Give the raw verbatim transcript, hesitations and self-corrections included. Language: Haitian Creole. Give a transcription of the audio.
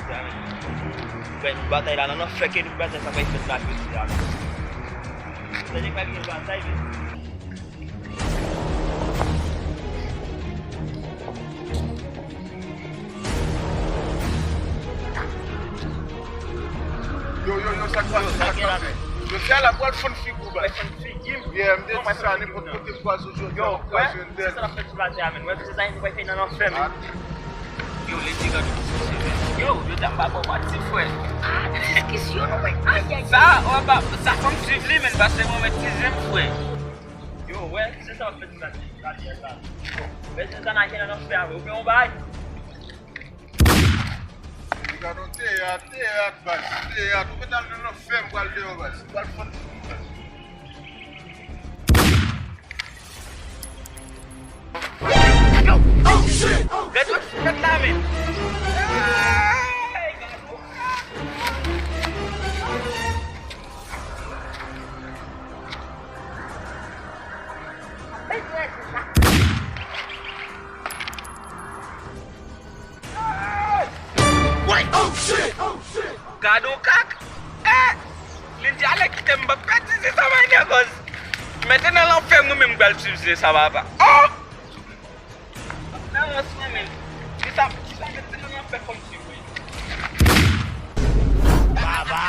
Frè, batay la nan lanfè ke nou batay sa pral fèt la, mesye, a. Tande pa gen batay, mesye. Yo, yo, yo, sa k pase, sa k pase? Yo, fè la pral fann figi w, baz. Yeah, m te di sa, nenpòt kote m kwaze w jodi a, m kwaze w yon dèt. Yo, wè, se sa n ap fè sou latè a, menn. Wè, se sa nou pral fè nan lanfè, menn. Yo, ledi gade ki sou se, menn. Yo, yo t ap ba bò manti, frè. Ah, diskisyon, nou, men. Ay, ay, ay. Sa, w ap ba, sa fò m swiv li, menn, paske mwen mèt sizyèm, frè. Yo, wè, se sa w ap fè sou latè, latè a, sa. Wè, se sa n ap fè nan lanfè a, frè. Ou fè yon bagay. Li gade yon teyat, teyat, baz, teyat. Ou mèt al nan lanfè, m pral deyò, baz. M pral fann figi w, baz. Yo! Oh, shit! Gade yon ti tèt la, men. Hey, gade yon. Gade yon kak! Eh! Ninja ale kite m, m pap pèdi se sa, my niggas. Mete nan lanfè, mwen menm m pral swiv se sa, papa. Oh! Nan rans mwen menm. Kisa, kisa mete nan lanfè kòm si mwen. Baba,